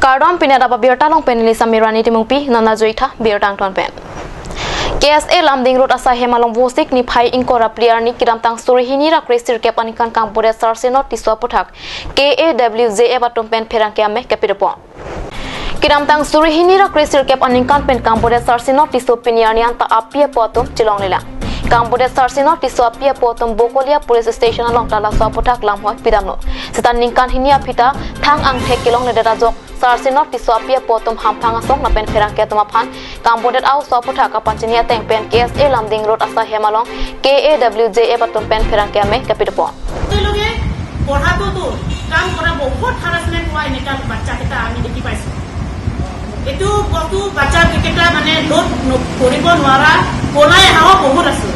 Kardom pinada ba birta long pen lisa mirani timungpi nana joitha birtang ton pen. KSA Lamding Road asa hemalong vosik ni phai ingkora player ni kiramtang surihini ra kresir ke panikan kampore sarseno tiswa puthak KAWJA ba tumpen pherang ke ame kepiropo. Kiramtang surihini ra kresir ke panikan pen kampore sarseno tiswa piniar ni anta apia potum chilong lila. Kampore sarseno tiswa apia potum Bokolia police station along tala swa puthak lam hoi pidamno. Sitan ningkan hini apita thang ang thek kilong le jok Sarsinot tiswapia potom hampang asong na pen pherang ke tuma phan kambodet au swaputha ka panchinia teng pen KSA Lamding Road asa hemalong KAWJA patum pen pherang ke ame kapitpo তেওঁলোকে পঢ়াটোতো কাম কৰা বহুত হাৰাসমেন্ট হোৱা এনেকা বাচ্চাকেইটা আমি দেখি পাইছো। এইটো বস্তু বাচ্চাকেইটা মানে লোড কৰিব নোৱাৰা পলাই অহাও বহুত আছে।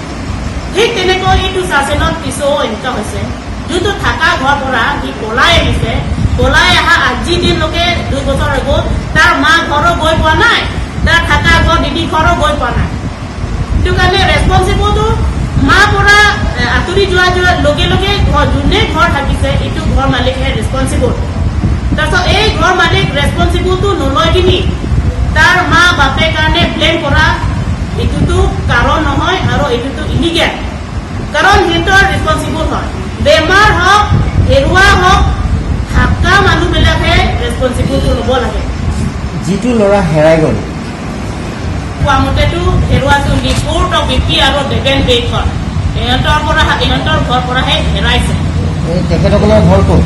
ঠিক তেনেকৈ এইটো চাৰ্চেনত পিছও এনেকুৱা হৈছে, যোনটো থকা ঘৰ পৰা সি পলাই আহিছে, পলাই অহা আজি দিনলৈকে 2 বছৰ হৈ গ'ল, তাৰ মা ঘৰো গৈ পোৱা নাই, তাৰ থকা ঘৰ দিদি ঘৰো গৈ পোৱা নাই। সেইটো কাৰণে ৰেচপনচিবলটো মা পৰা আঁতৰি যোৱা যোৱাৰ লগে লগে ঘৰ যোনে ঘৰ থাকিছে এইটো ঘৰ মালিকহে ৰেচপনচিবল। তাৰপিছত এই ঘৰ মালিক ৰেচপনচিবলটো নলয় কিনি তাৰ মা বাপে কাৰণে ব্লেম কৰা এইটোতো কাৰণ নহয় আৰু এইটোতো ইলিগেল, কাৰণ সিহঁতৰ ৰেচপনচিবল হয়। বেমাৰ হওক, হেৰুৱা হওক, থকা মানুহবিলাকহে ৰেচপনচিবলটো ল'ব লাগে। যিটো ল'ৰা হেৰাই গ'ল, কোৱা মতেতো হেৰুৱাটো লিপুৰ বিপি আৰু দেৱেন বেগৰ ইহঁতৰ পৰা, ইহঁতৰ ঘৰ পৰাহে হেৰাইছে। এই তেখেতসকলৰ ঘৰ ক'ত?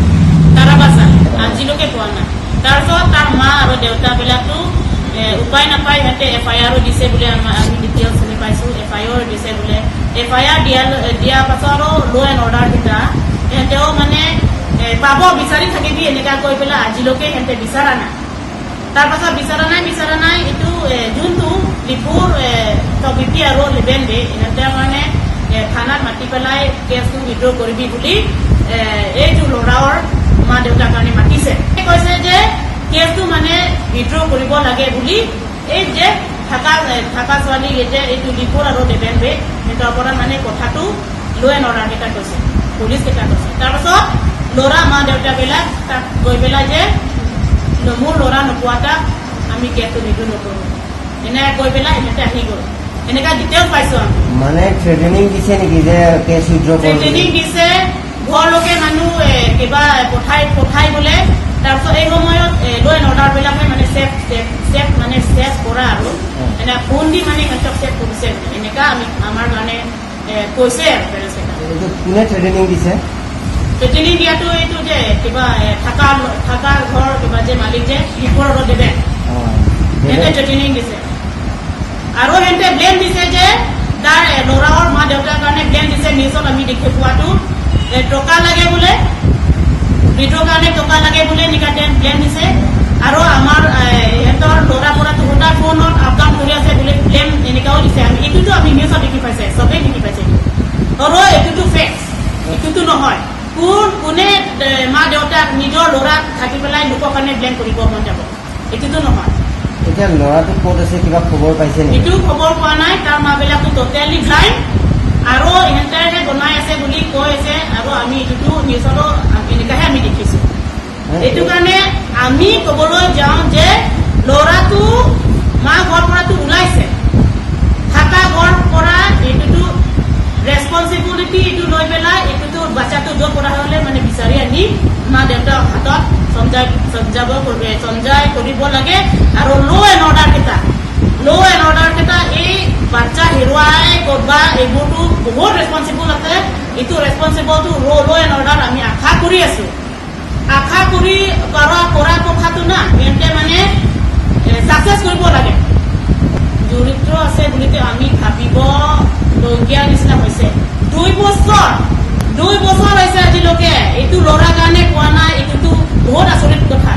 তাৰাবাচা। আজিলৈকে পোৱা নাই। তাৰপিছত তাৰ মা আৰু দেউতাবিলাকতো উপায় নাপায় সিহঁতে এফ আই আৰো দিছে বোলে। আমি ডিটেইলছ শুনি পাইছো, এফ আই আৰ দিছে বোলে। এফ I R দিয়াৰ পাছত আৰু ল' এণ্ড অৰ্ডাৰ কেইটা সিহঁতেও মানে পাব বিচাৰি থাকিবি এনেকা কৈ পেলাই আজিলৈকে সিহঁতে বিচৰা নাই। তাৰপাছত বিচৰা নাই, বিচৰা নাই। এইটো যোনটো লিপুৰ বিপি আৰু লেবেন বে ইহঁতে মানে থানাত মাতি পেলাই কেছটো উইড্ৰ কৰিবি বুলি এইটো ল'ৰাৰ মা দেউতাৰ কাৰণে মাতিছে। কৈছে যে কেছটো মানে উইড্ৰ কৰিব লাগে বুলি। এই যে থকা ছোৱালী এই যে এইটো লিপুৰ আৰু দেবেন বে সিহঁতৰ পৰা মানে কথাটো ল' এণ্ড অৰ্ডাৰ কেইটা কৈছে, পুলিচ কেইটা কৈছে। তাৰপাছত ল'ৰা মা দেউতাবিলাক তাত গৈ পেলাই যে মোৰ ল'ৰা নোপোৱা তাক আমি কেছটো উইড্ৰ নকৰো, এনেকে কৈ পেলাই সিহঁতে আহি গ'ল। এনেকা ডিটেইলছ পাইছো আমি। মানে থ্ৰেটেনিং দিছে নেকি যে কেছ উইড্ৰ কৰিব? ট্ৰেইনিং দিছে, ঘৰলৈকে মানুহ কিবা পঠাই পঠাই বোলে। তাৰপিছত এই সময়ত ল' এণ্ড অৰ্ডাৰ বিলাকে মানে চেফ চেফ চেফ মানে চেফ কৰা আৰু এনে ফোন দি মানে সিহঁতক চেফ কৰিছে, এনেকা আমি আমাৰ কাৰণে কৈছে আৰু পেৰেণ্টছ কেইটা। এইটো কোনে থ্ৰেটেনিং দিছে? ট্ৰেইনিং দিয়াটো এইটো যে কিবা থকা থকা ঘৰ কিবা যে মালিক যে লিপুৰ আৰু দেবেন সিহঁতে ট্ৰেইনিং দিছে আৰু সিহঁতে ব্লেম দিছে যে তাৰ ল'ৰাৰ মা দেউতাৰ কাৰণে ব্লেম দিছে। নিউজত আমি দেখি পোৱাটো টকা লাগে বোলে, মৃত্যুৰ কাৰণে টকা লাগে বোলে, এনেকা ব্লেম দিছে। আৰু আমাৰ সিহঁতৰ ল'ৰা পৰাটো সদায় ফোনত আপ ডাউন কৰি আছে বোলে, ব্লেম এনেকাও দিছে। আমি এইটোতো আমি নিউজত দেখি পাইছে, চবেই দেখি পাইছে এইটো। আৰু এইটোতো ফেক্ট, এইটোতো নহয়। কোন কোনে মা দেউতাক নিজৰ ল'ৰাক থাকি পেলাই লোকৰ কাৰণে ব্লেম কৰিব মন যাব? এইটোতো নহয়। এতিয়া ল'ৰাটো ক'ত আছে, কিবা খবৰ পাইছে নেকি? এইটো খবৰ পোৱা নাই। তাৰ মা বিলাকো টোটেলি ব্লাইণ্ড আৰু ইহঁতেহে বনাই আছে বুলি কৈ আছে। আৰু আমি এইটোতো নিউজতো এনেকাহে আমি দেখিছো। এইটো কাৰণে আমি কবলৈ যাওঁ যে ল'ৰাটো মা ঘৰ পৰাটো ওলাইছে, থকা ঘৰ পৰা এইটোতো ৰেচপনচিবিলিটি এইটো লৈ পেলাই এইটোতো বাচ্চাটো য'ত পৰা হ'লে মানে বিচাৰি আনি মা দেউতাৰ হাতত চমজাই চমজাব চমজাই কৰিব লাগে। আৰু ল' এণ্ড অৰ্ডাৰ কেইটা এই বাচ্চা হেৰুৱাই ক'ৰবা এইবোৰতো বহুত ৰেচপনচিবল আছে। এইটো ৰেচপনচিবলটো ল' এণ্ড অৰ্ডাৰ আমি আশা কৰি আছো। আশা কৰি কৰা কৰা কথাটো না সিহঁতে মানে ছাকচেছ কৰিব লাগে। জড়িত আছে বুলিতো আমি ভাবিব লগীয়া নিচিনা হৈছে। 2 বছৰ হৈছে, আজিলৈকে এইটো ল'ৰাৰ কাৰণে পোৱা নাই। এইটোতো বহুত আচৰিত কথা।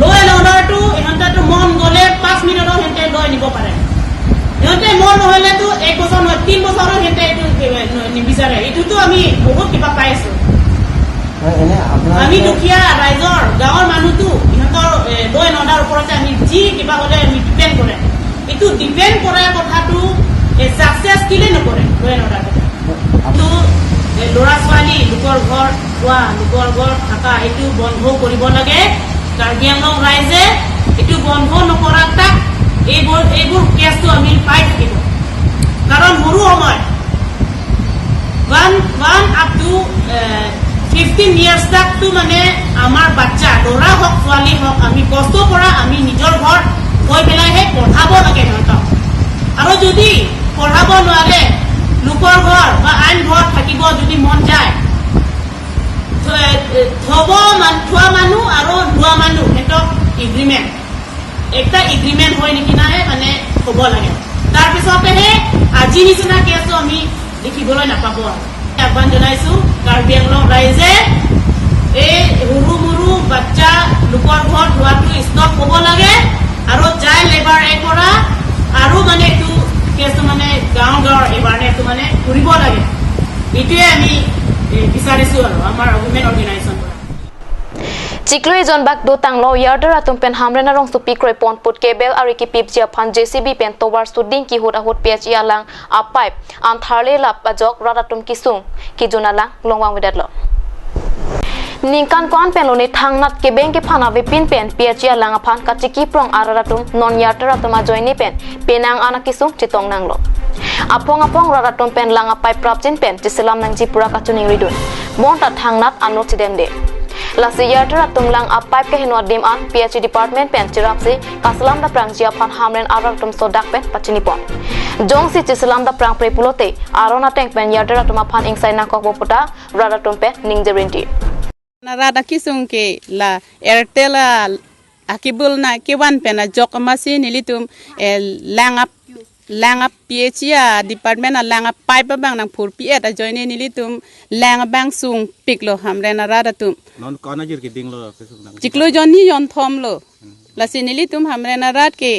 ল' এণ্ড অৰ্ডাৰটো ইহঁতেতো মন গ'লে 5 মিনিটতো সিহঁতে লৈ আনিব পাৰে। সিহঁতে মন নহ'লেতো এক বছৰ নহয়, 3 বছৰো সিহঁতে এইটো নিবিচাৰে। এইটোতো আমি বহুত কিবা পাই আছো। এনে আমি আপোনালোকে দুখীয়া ৰাইজৰ গাঁৱৰ মানুহটো ইহঁতৰ ল' এণ্ড অৰ্ডাৰ ওপৰতে আমি যি কিবা হ'লে আমি ডিপেণ্ড কৰে। এইটো ডিপেণ্ড কৰা কথাটো ছাকচেছ কেলে নকৰে ল' এণ্ড অৰ্ডাৰ কথাটো? ল'ৰা ছোৱালী লোকৰ ঘৰ খোৱা, লোকৰ ঘৰ থকা এইটো বন্ধ কৰিব লাগে। কাৰ্বি আংলং ৰাইজে এইটো বন্ধ নকৰাক তাক এইবোৰ কেছটো আমি পাই থাকিব। কাৰণ সৰু সময় 1 আপ টু 15 ইয়াৰ্ছ তাকটো মানে আমাৰ বাচ্চা ল'ৰা হওক, ছোৱালী হওক, আমি কষ্ট পৰা আমি নিজৰ ঘৰ গৈ পেলাইহে পঢ়াব লাগে সিহঁতক। আৰু যদি পঢ়াব নোৱাৰে, লোকৰ ঘৰ বা আন ঘৰত থাকিব যদি মন যায়, থব থোৱা মানুহ আৰু লোৱা মানুহ সিহঁতক এগ্ৰিমেণ্ট, একটা এগ্ৰিমেণ্ট হয় নেকি নাই মানে ক'ব লাগে। তাৰপিছতেহে আজি নিচিনা কেছটো আমি দেখিবলৈ নাপাব। আৰু আহ্বান জনাইছো, কাৰ্বি আংলং ৰাইজে এই সৰু সৰু বাচ্চা লোকৰ ঘৰত হোৱাটো ষ্টপ হ'ব লাগে আৰু চাইল্ড লেবাৰ এই কৰা আৰু মানে এইটো কেছটো মানে গাঁও গাঁৱৰ এৱাৰনেছটো মানে কৰিব লাগে। এইটোৱে আমি বিচাৰিছো আৰু আমাৰ উইমেন অৰ্গেনাইজেশ্যন পৰা। Chikloi jon bak do tanglo yarder atum pen hamrena rong su pikroi pon put cable ari ki pip jia phan JCB pen tower su ding ki hut ahut ph ya lang a pipe an tharle lap ajok ratatum kisung ki juna lang longwang widat lo ningkan kwan pen lo ni thangnat ke beng ke phana ve pin pen ph ya lang a phan ka chiki prong araratum non yarder atum a joini pen penang ana kisung chitong nang lo apong apong raratum pen lang a pipe prap chin pen chisilam nang ji pura kachuning ridun bon ta thangnat anok chidem de lasi yartara tumlang a pipe ke hinwa dim an PHE department pen chirapsi kaslam da prang jia phan hamren arar tum sodak pen pachini pon jong si chislam da prang pre pulote arona tank pen yartara tuma phan ingsai na kok boputa rara tum pen ningjerinti. Na rada kisung ke la Airtel akibul na kewan pen a jok masi nilitum langap PHE department a langap pipe bang nang phur pi at join nilitum lang bang sung piklo hamre na rada tum non kana jir ke ding lo kesung nang chiklo joni yon thom lo la sinilitum hamre na rat ke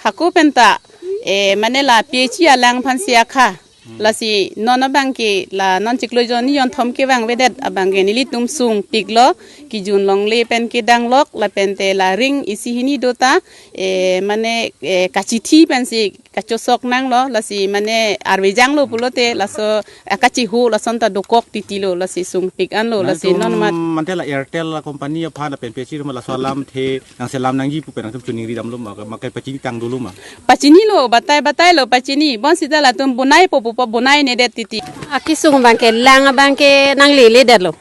haku penta mane la PHE lang phan sia kha la si non bang ke la non chiklo joni yon thom ke bang vedet abang ke nilitum sung piklo ki jun long le pen ke dang lok la pen te la ring isi hini dota mane kachithi pen si kacho sok nang lo la si mane arwe jang lo pulote la so kachi hu la son ta dokok titilo la si sung pik an lo la si non mat man te la Airtel la company pha na pen pe chi la so lam the nang se lam nang ji pu pen nang chuning ri dam lo ma kai pachini tang dulu ma pachini lo batai batai lo pachini bon sita la tum bunai po po bunai ne det titi akisung bang ke lang bang ke nang le le det lo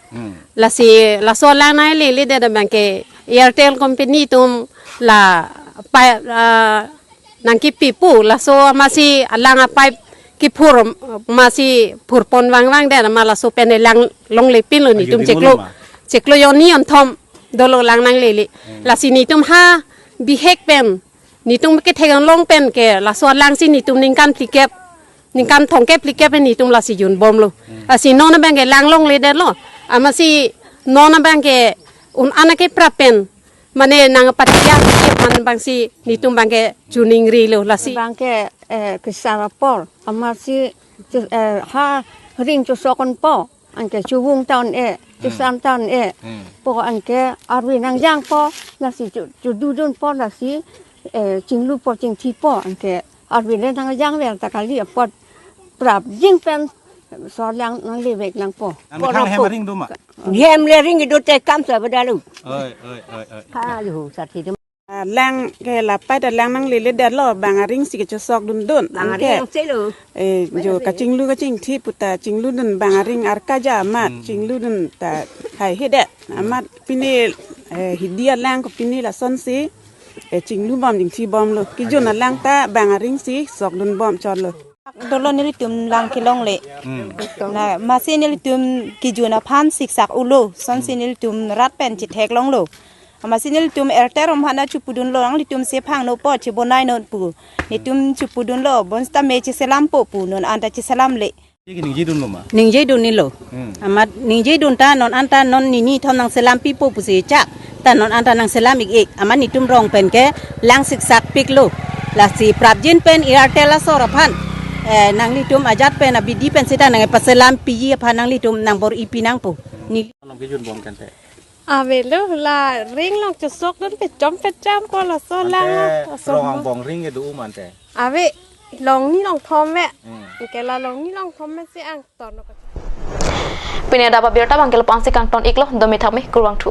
la si la so lang nai le le det bang ke Airtel company tum la pa nang ki pipu la so ma si lang a pipe ki phur ma si phur pon wang wang det ma la so pen lang long le pin lo ni tum cheklo yon ni on thom do lo lang nang le le la si ni tum ha bi hek pen ni tum ke theng long pen ke la so lang si ni tum ning kan plikep ning kan thong ke plikep ni tum la si yun bom lo a si non bang ke lang long le det lo ama si non bang ke un anake prapen mane nang patia ke man bang si ni tum bang ke juning ri lo la si bang ke kisara por ama si ha ring chu sokon po an ke chuwung taun e chu sam taun e po an ke arwi nang yang po la si chu du dun po la si chinglu po ching thi po an ke arwi le nang yang vel ta kali pot prap jing pen so lang nang le wek lang po po ra hem ring du ma hem le ring du te kam sa ba da lu oi oi oi oi kha lu sa thi lang ke la pa da lang nang le le da lo bang ring si ke chu sok dun dun bang ring se lu jo ka ching lu ka ching thi puta ching lu dun bang ring ar ka ja ma ching lu dun ta khai he de amat pini hidia lang ko pini la son si ching lu bom jing thi bom lo ki jo na lang ta bang ring si sok dun bom chon lo dolo nili tum lang kilong le na ma se nili tum ki juna phan sik sak ulo son se nili tum rat pen chi thek long lo ama sinil tum Airtel rom hana chupudun lo ang litum se phang no po chi bonai non pu ni tum chupudun lo bon sta me chi selam po pu non anta chi selam le ning ji dun lo ma ning ji dun ni lo ama ning ji dun ta non anta non ni ni thom nang selam pi po pu se cha ta non anta nang selam ik ik ama ni tum rong pen ke lang sik sak pik lo la si prap jin pen Airtel la so ra phan nang li tum ajat pen abidi pen sita nang paselam pi yi phan nang li tum nang bor ipi nang pu ni long ke jun bom kan te ave lo la ring long chu sok dun pe chom pe cham ko la so lang rong bong ring e du man te ave long ni long thom me ke la long ni long thom me se ang ton no pine da ba berta bangkel pansi kang ton iklo domi thame kurwang thu.